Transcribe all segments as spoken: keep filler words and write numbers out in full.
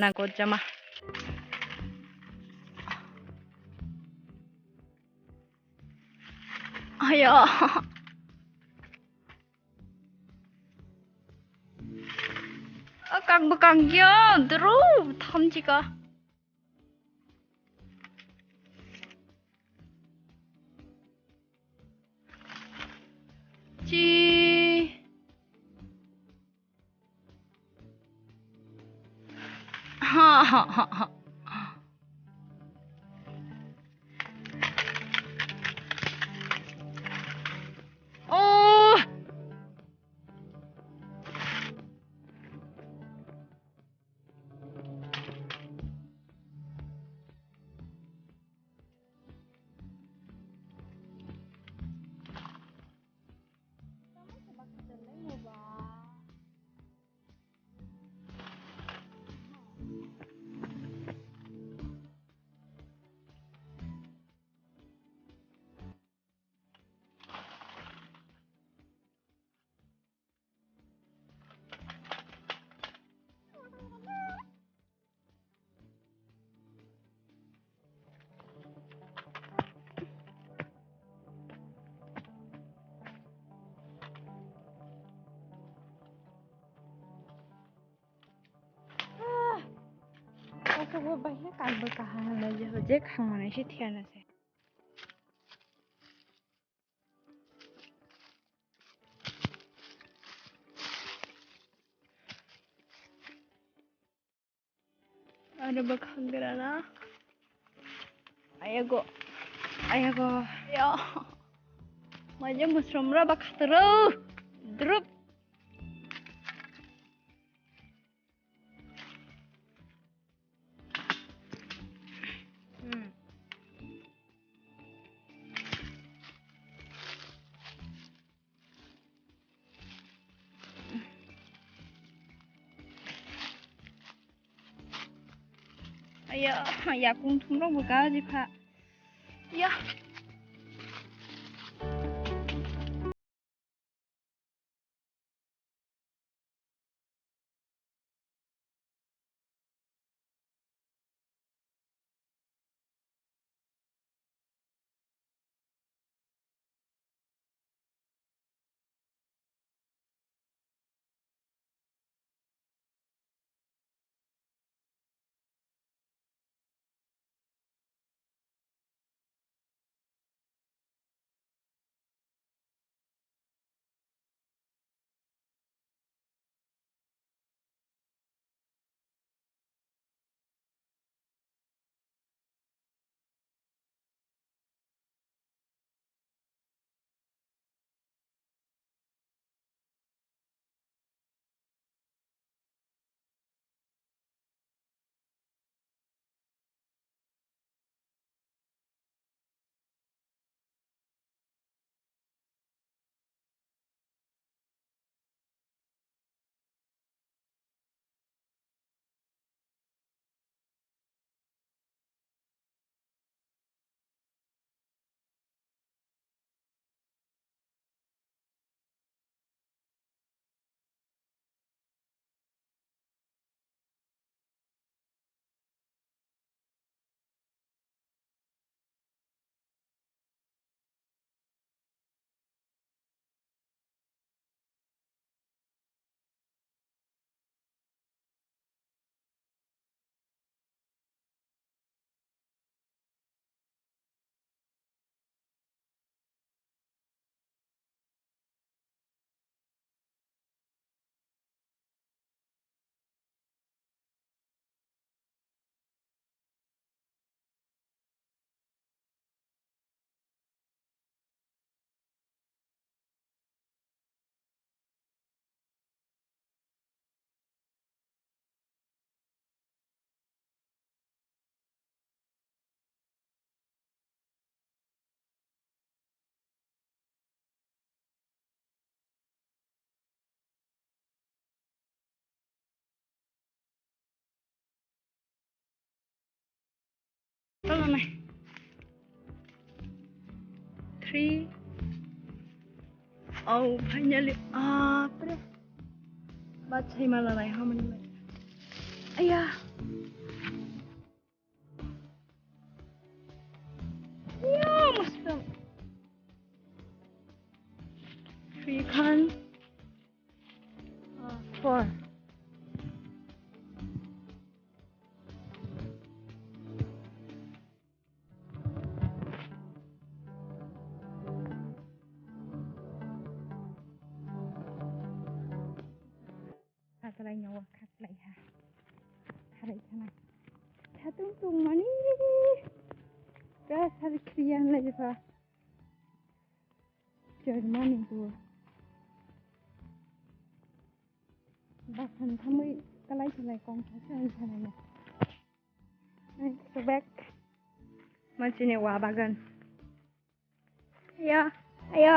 Nang kojama. Ayo. O kang bwkang yo dru thamchi ka. Chi. Ha ha ha ha. Oh. Kosok bo bai khe kang bo kaham hinwi je, je khangmani se thiyana se. Aro bwkhang gra na. Ayago. Ayago. Ya. Maje musrum ra ba khatro. Drup. Hmm. Aya, yakung thumrok bo gaji pha. Ya. Three. Oh, finally. Ah, pre. Ba chai mala nai hamani bai. Aya. four. Khatlai nyawa khatlai ha. Kharai khana. Khatung tung mani. Ka sar kriyan lai pha. Germany tu. Basan thamwi kalai kalai kong kha sa ang khanai. Subek. Manchini wa bagan. Ayo, ayo.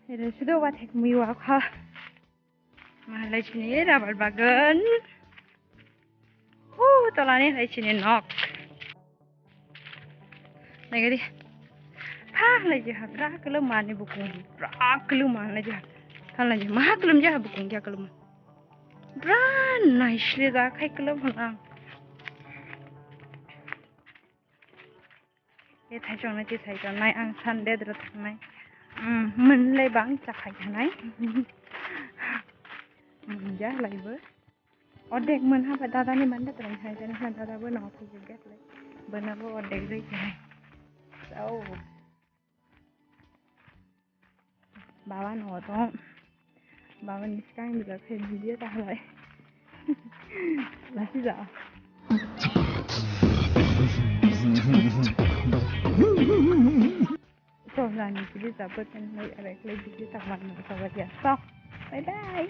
Ere sudo wa thek mui wa kha. Mahalai chini rubber bagan. Hu, tolani hai chini nok. Naigadi. Ha, lai je ha, bra kelum mani bukung. Bra kelum mani je ha. Than lai je, ma kelum je ha bukung kya kelum. Bra naisle da khai kelum hana. E thaichong nai, ti thaichong nai, ang Sunday dro thangnai. Hmm, mwnlai bang chakhai khanai. Hmm, ja laibo. Odek mwnha ba dada ni manda tong hai, tani ha dada bo no office get lai. Bana bo odek rei khanai. Sao. Baba no tong. Baba ni skang ni khe video ta halai. Lasi ja. So, jani video ta photo ni arai khlai video ta man no sabar ya. So, bye bye.